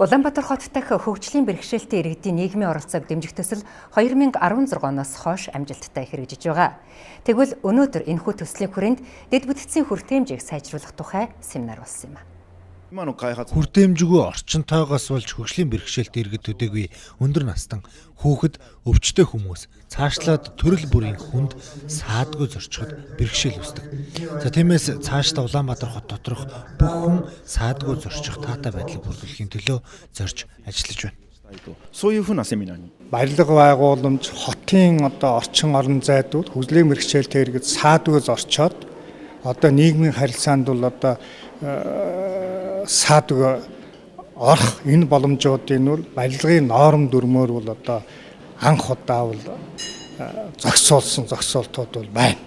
Улаанбаатар хот дахь хөгжлийн бэрхшээлтэй иргэдийн нийгмийн оролцоог дэмжих төсөл 2016 оноос хойш амжилттай хэрэгжиж байгаа. Тэгвэл өнөөдөр энэхүү төслийн хүрээнд дэд бүтцийн хүртээмжийг сайжруулах тухай семинар болсон юм. Хүртээмжгүй орчинтойгоос болж хөгжлийн бэрхшээлтэй иргэд төдийгүй өндөр настан хүүхэд, өвчтөй хүмүүс цаашлаад төрөл бүрийн хүнд саадгүй зорчиход бэрхшээл үүсдэг. За тиймээс цаашдаа Улаанбаатар хот доторх бүх хүн саадгүй зорчих таатай байдлыг бүрдүүлэхийн төлөө зорж ажиллаж байна. Барилга байгууламж, хотын одоо орчин орон зайдууд хөгжлийн бэрхшээлтэй иргэд саадгүй зорчоод одоо нийгмийн харилцаанд бол одоо саадгүй орох энэ боломжуудын бол барилгын норм дүрмээр бол одоо анх удаа бол зохицуулсан зохицуултууд бол байна.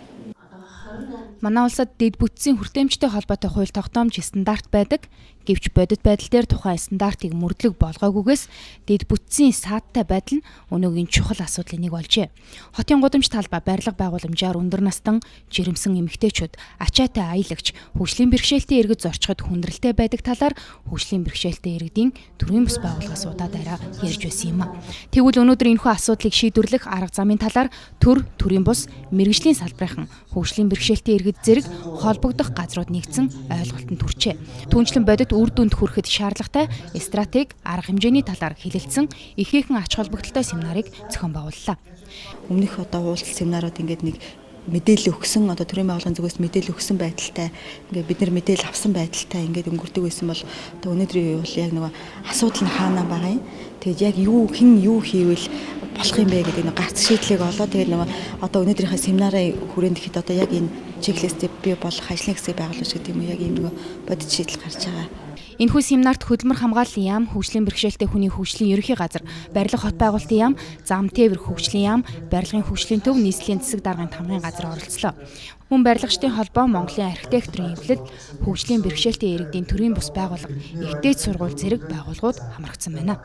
Манай улсад дэд бүтцийн хүртээмжтэй холбоотой хууль тогтоомж стандарт байдаг. Гэвч бодит байдал дээр тухайн стандартыг мөрдлөг болгоогүйгээс дэд бүтцийн саадтай байдал нь өнөөгийн чухал асуудлын нэг болжээ. Хотын гудамж талбай, барилга байгууламжаар өндөр настан, жирэмсэн эмэгтэйчүүд, ачаатай аялагч, хөгжлийн бэрхшээлтэй иргэд зорчиход хүндрэлтэй байдаг талаар хөгжлийн бэрхшээлтэй иргэдийн төрийн бус байгууллагаас удаа дараа ярьж байсан юм. Тэгвэл өнөөдөр энэхүү асуудлыг шийдвэрлэх арга замын талаар төр, төрийн бус, мэргэжлийн салбарынхан, хөгжлийн бэрхшээлтэй иргэд зэрэг холбогдох газрууд нэгдсэн ойлголтод хүрчээ. Түүнчлэн бодит үр дүнд хүрэхэд шаардлагатай стратеги, арга хэмжээний талаар хэлэлцсэн ихээхэн ач холбогдолтой семинарыг зохион байгууллаа. Өмнөх одоо уулзалт семинарууд ингээд нэг мэдээлэл өгсөн, одоо төрийн байгууллагын зүгээс мэдээлэл өгсөн байдалтай, ингээд бид нар мэдээлэл авсан байдалтай ингээд өнгөрдөг байсан бол одоо өнөөдрийн үе бол яг нөгөө асуудал нь хаана байгаа юм. Тэгээд яг юу хэн юу хийвэл болох юм бэ гэдэг нэг гарц шийдлийг олоо. Тэгээд нөгөө одоо өнөөдрийнхээ семинарын хүрээнд ихэд одоо яг энэ чеклистийг бий болох ажлын хэсгийг байгуулж гэдэг юм уу, яг ийм нөгөө бодит шийдэл гарч байгаа. Энэхүү семинарт хөдөлмөр хамгааллын яам, хөгжлийн бэрхшээлтэй хүний хөгжлийн ерөнхий газар, барилга хот байгуулалтын яам, зам тээвэр хөгжлийн яам, барилгын хөгжлийн төв, нийслэлийн засаг даргын тамгын газар оролцлоо. Мөн барилгачдын холбоо, Монголын архитекторын эвлэл, хөгжлийн бэрхшээлтэй иргэдийн төрийн бус байгууллага, их дээд сургууль зэрэг байгууллагууд хамрагдсан байна.